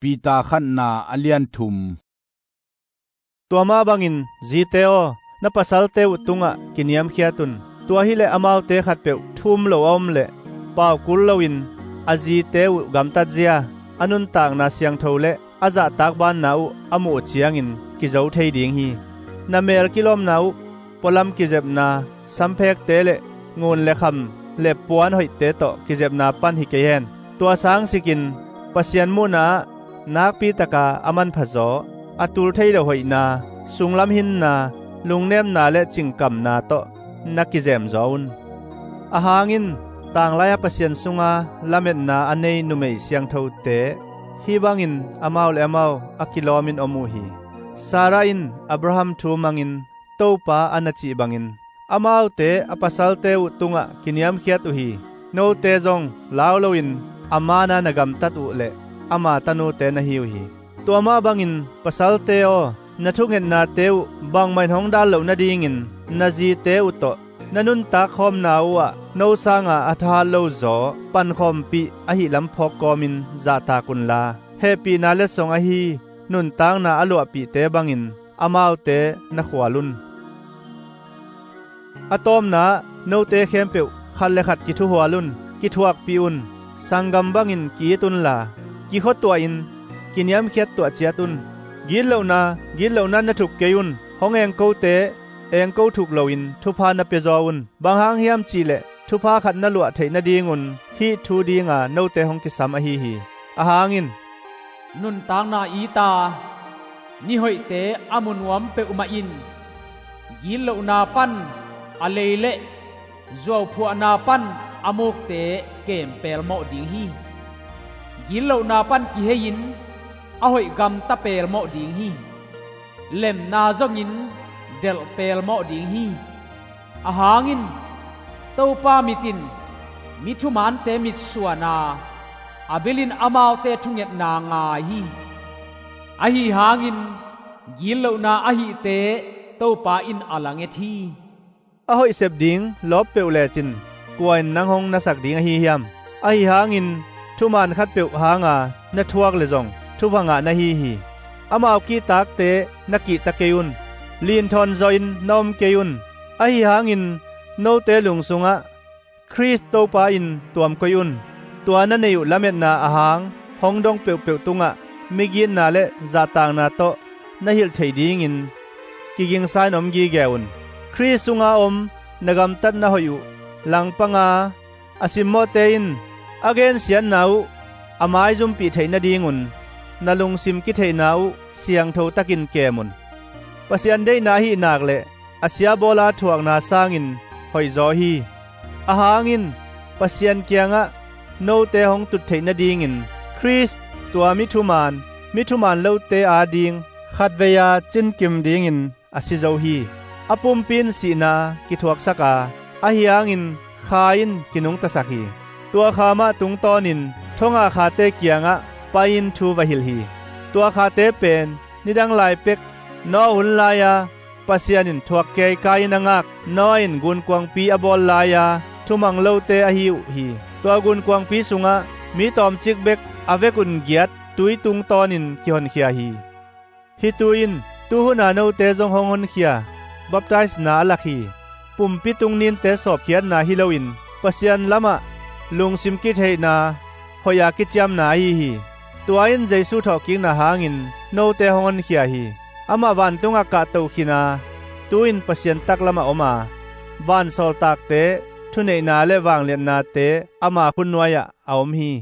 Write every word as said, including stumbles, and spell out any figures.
Peter khatna a lian thum. Tua mah bangin zite aw, na pasalte uh tungah kiniamkhiat un. Tua hileh amaute khatpeuh thu um lo a om leh, pau kul loin a zite uh gamtatzia, a nuntakna siangtho le a zahtak banna uh a muh uh ciangin kizo thei ding hi. Na mel kilawmna uh pualam kizepna, samphekte le ngun le kham le puan hoihte tawh kizepna pan hi kei hen. Tua sangsikin Pasian muhna ah nakpitaka a manphazaw, a tul thei lo hoihna, sunglam hinna, lungnemna le cingkamna tawh na kizemzaw un. Ahang in, tanglai-a Pasian sunga lametna a nei numei siangthote hih bangin amau le amau a kilawmin om uh hi. Sarah in Abraham thu mangin Topa a na cih bangin, amaute a pasalte uh tungah kiniamkhiat uh hi. Note zong lau loin a mana na gamtat uh le ama tanute na hi uh hi. Tua mah bangin pasalte aw, na thungetnate uh bangmah in hong dal loh nadingin na zite uh tawh na nuntak khawmna uhah no sanga a thahat lo zaw pankhawmpih ahih lam phawk kawmin zahtak unla, hehpihna letsong ahi nuntakna a luahpihte bangin amaute na khual un. A tawpna ah note khempeuh khat le khat kithuhual un, kithuakpih un, sanggam bangin ki-it unla, kikhuatuahin kiniamkhiat tuah ciat un. Gitlohna, gitlohna na thuk kei un. Hong engkote engko thuk loin thupha na piazaw un. Bang hang hiam cihleh thupha khat na luah theih nadingun hih thu dinga note hong kisam ahi hi. Ahang in, nuntakna ita nihoihte a mu nuam peuhmah in gitlohna pan a lei le zuauphuahna pan a mukte kem pelmawh ding hi. Gitlohna pan kihei-in a hoih gamta pelmawh ding hi. Lemna zongin delh pelmawh ding hi. Ahang in, Topa mit in mi thumante mitsuan a, a bilin amaute thungetna ngai hi. Ahi hangin, gitlohna ahihte Topa in a langet hi. A hoih sep ding lawp peuh lecin kua in nang hong nasak ding ahi hiam? Ahi hangin, thuman khatpeuh hanga na thuak le zong thupha ngah na hi hi. Amau kihtakte na kihta kei un. Linthawn zawhin na om kei un. Ahi hangin, note lung sungah Khrist Topa in tuamkoih un. Tua na neih uh lametna ahang hong dong peuhpeuh tungah migitna le zahtakna tawh na hilh theih dingin kigingsa-in om gige un. Khrist sunga om na gamtatna hoih uh langpanga a simmawhte in a gensiatna uh a maizumpih theih nadingun na lungsim kitheihna uh siangtho takin kem un. Pasian deihna ahih nak le a siabawl a thuakna sangin hoihzaw hi. Ahang in, Pasian kiangah note hong tut theih nadingin Khrist, tua mi thuman, mi thuman lote ading khatvei-a cinkim dingin a si zo hi. A pumpi in sihna kithuaksak a, ahi hangin kha in kinungtasak hi. Tua kha mah tungtawnin thongah khate kiangah pai-in thu va hilh hi. Tua khate pen nidang lai pek Noah hun lai-a Pasian in thuak keikai-in a ngak Noah in gunkuangpi a bawl lai-a thumang lote ahi uh hi. Tua gunkuangpi sungah mi tawmcik bek a vekun giat tui tungtawnin kihonkhia hi. Hih tui in tuhuna note zong hong honkhia, baptaisna a lak hi. Pumpi tung ninte sawpkhiatna hi loin Pasian lamah lungsim kitheihna hoih a kiciamna ahi hi. Tua in Jesu thawhkikna hangin note hong honkhia hi. Amah vantungah kahto khin a, tu-in Pasian taklamah om a, vansawltakte thuneihna le vangliatnate ama khutnuai-ah a om hi.